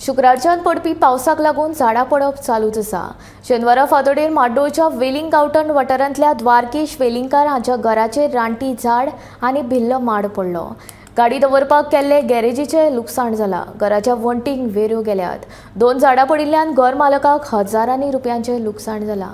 शुक्रारच्यान पडपी पावसाक लागून झाडां पडप चालूच आसा. शेनवारा फांतोडेर म्हाड्डोळच्या वेलिंग गावठण वाठारांतल्या द्वारकेश वेलिंगकार हांच्या घराचेर रानटी झाड आनी भिल्ल माड पडलो. गाडी दवरपाक केल्ले गॅरेजीचें लुकसाण जालां. घराच्या वण्टींक वेऱ्यो गेल्यात. 2 झाडां पडिल्ल्यान घर मालकाक हजारांनी रुपयांचें लुकसाण जालां.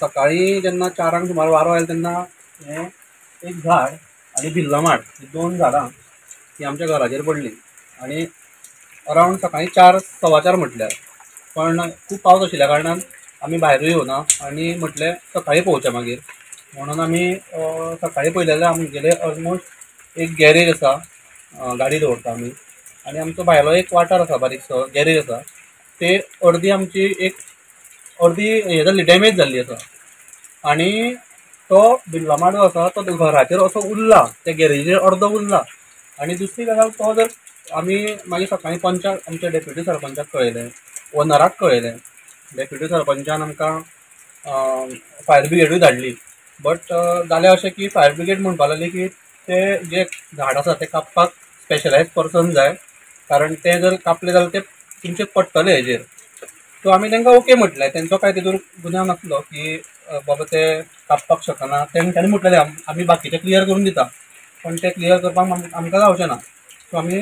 सकाळी जेन्ना 4 सुमार वारो आयलो तेन्ना हें एक झाड आनी भिल्ल माड ही 2 झाडां ती आमच्या घराचेर पडली आनी अरावंड सकाळी 4 सव्वा 4 म्हटल्यार, पण खूब पावस आशिल्ल्या कारणान आमी भायरूय येवना आनी म्हटलें सकाळी पळोवचें मागीर म्हणून आमी सकाळी पळयलें जाल्यार आमगेले ऑलमोस्ट एक गॅरेज आसा, गाडी दवरता आमी, आनी आमचो भायलो एक वाठार आसा बारीकसो गॅरेज आसा, ते अर्दी आमची एक अर्दी हें जाल्ली डॅमेज जाल्ली आसा आनी तो बिल्ला माडो आसा तो घराचेर असो उरला, त्या गॅरेजीचेर अर्दो उरला. आनी दुसरी गजाल, तो जर आमी मागीर सकाळीं पंचाक आमच्या डेप्युटी सरपंचाक कळयलें, ओनराक कळयलें, डेप्युटी सरपंचान आमकां फायर ब्रिगेडूय धाडली. बट जालें अशें की फायर ब्रिगेड म्हणपाक लागली की ते जे झाड आसा ते कापपाक स्पेशलायज पर्सन जाय, कारण ते जर कापले जाल्यार ते तुमचेर पडटले हेजेर. सो आमी तांकां ओके म्हटलें, तेंचो कांय तितून गुन्यांव नासलो की बाबा ते कापपाक शकना. तेंच्यांनी म्हटलेलें आमी बाकीचें क्लियर करून दिता, पण ते क्लियर करपाक आमकां जावचें ना. सो आमी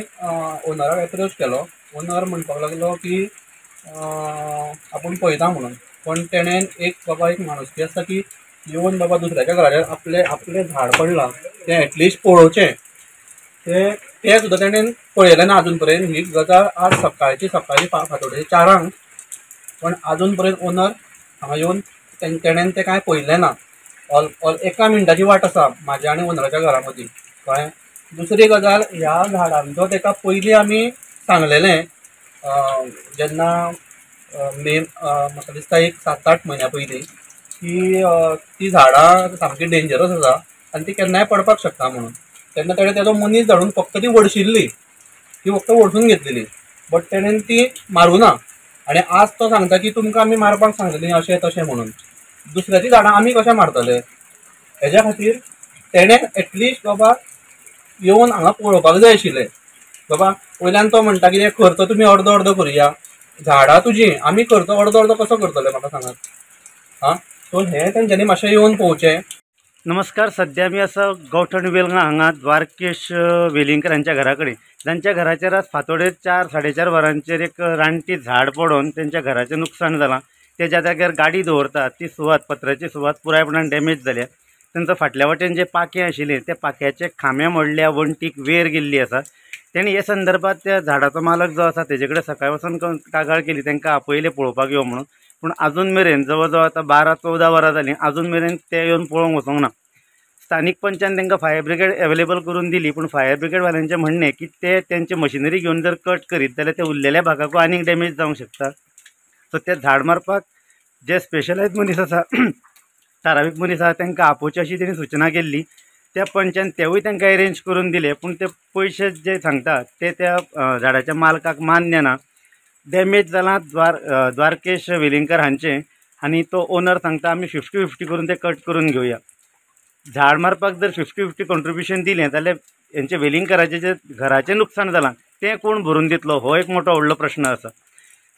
ओनराक एप्रोच केलो. ओनर म्हणपाक लागलो की आपूण पळयता म्हणून, पण तेणें एक बाबा एक माणुसकी आसता की येवन बाबा दुसऱ्याच्या घराचेर आपलें आपलें झाड पडलां तें एटलिस्ट पळोवचें, तें सुद्दां तेणें पळयलें ना आजून पर्यंत. ही गजाल आज सकाळची सकाळी फांतोडेर 4, पण आजून पर्यंत ओनर हांगा येवन तेणेन तें कांय पळयलें ना. ऑल ऑल एका मिनटाची वाट आसा म्हाज्या आनी ओनराच्या घरा मदीं, कळ्ळें. दुसरी गजाल, ह्या झाडांचो तेका पयलीं आमी सांगलेलें जेन्ना मे म्हाका दिसता एक 7-8 म्हयन्या पयलीं की ती झाडां सामकी डेंजरस आसा आनी ती केन्नाय पडपाक शकता म्हणून. तेन्ना तेणें तेजो मनीस धाडून फक्त ती वडशिल्ली, ती फक्त वडसून घेतलेली, बट तेणेन ती मारूं ना. आनी आज तो सांगता की तुमकां आमी मारपाक सांगलेली अशें तशें म्हणून. दुसऱ्याची झाडां आमी कशें मारतले? हेज्या खातीर तेणें एटलिस्ट बाबा येवन हांगा पळोवपाक जाय आशिल्लें. बाबा वयल्यान तो म्हणटा कितें खर्च तुमी अर्दो अर्दो करुया, झाडां तुजी आमी खर्च अर्दो अर्दो कसो करतले म्हाका सांगात. आं, सो हें तेंच्यांनी मातशें येवन पळोवचें. नमस्कार, सद्या आमी आसा गांवठण वेलंगा हांगा द्वारकेश वेलिंगकर हांच्या घरा कडेन, जांच्या घराचेर आज फांतोडेर 4 साडे 4 वरांचेर एक रानटी झाड पडून तेंच्या घराचें नुकसाण जालां. ते ज्या जाग्यार गाडी दवरतात ती सुवात, पत्र्याची सुवात पुरायपणान डॅमेज जाल्या. तेंचो फाटल्या वाटेन जे पाखें आशिल्लें त्या पाख्याचे खांबे मोडल्या, वण्टीक वेर गेल्ली आसा. तेणी हे संदर्भात त्या झाडाचो मालक जो आसा तेजे कडेन सकाळी वचून कागाळ केली, तांकां आपयलें पळोवपाक यो म्हणून, पूण आजून मेरेन जवळ जवळ आतां 12-14 वरां जालीं, आजून मेरेन ते येवन पळोवंक वचोंक ना. स्थानीक पंचान तांकां फायर ब्रिगेड एवेलेबल करून दिली, पूण फायर ब्रिगेडवाल्यांचें म्हणणें की ते तेंचे मशिनरी घेवन जर कट करीत जाल्यार ते उरलेल्या भागाकूय आनीक डॅमेज जावंक शकता. सो ते झाड मारपाक जे स्पेशलायज मनीस आसा, थारावीक मनीस आसा, तांकां आपोवचे अशी तेणी सुचना केल्ली. त्या पंचान तेवूय तांकां एरेंज करून दिले, पूण ते पयशे जे सांगता ते त्या झाडाच्या मालकाक मान्य ना. डॅमेज जालां द्वारकेश वेलिंगकर हांचें, आनी तो ओनर सांगता आमी 50-50 करून ते कट करून घेवया. झाड मारपाक जर 50-50 कॉन्ट्रिब्युशन दिलें जाल्यार हेंचें वेलिंगकराचें जें घराचें नुकसाण जालां तें कोण भरून दितलो, हो एक मोठो व्हडलो प्रश्न आसा.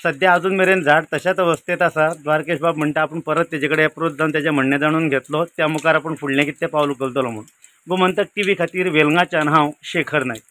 सद्या अजून मेरेन झाड तशाच अवस्थेत आसा. द्वारकेश बाब म्हणटा आपूण परत तेजे कडेन एप्रोच जावन तेजें म्हणणें जाणून घेतलो, त्या मुखार आपूण फुडलें कितें पावल उखलतलो म्हूण. गोमंतक टीव्ही खातीर वेलंगाच्यान हांव शेखर नायक.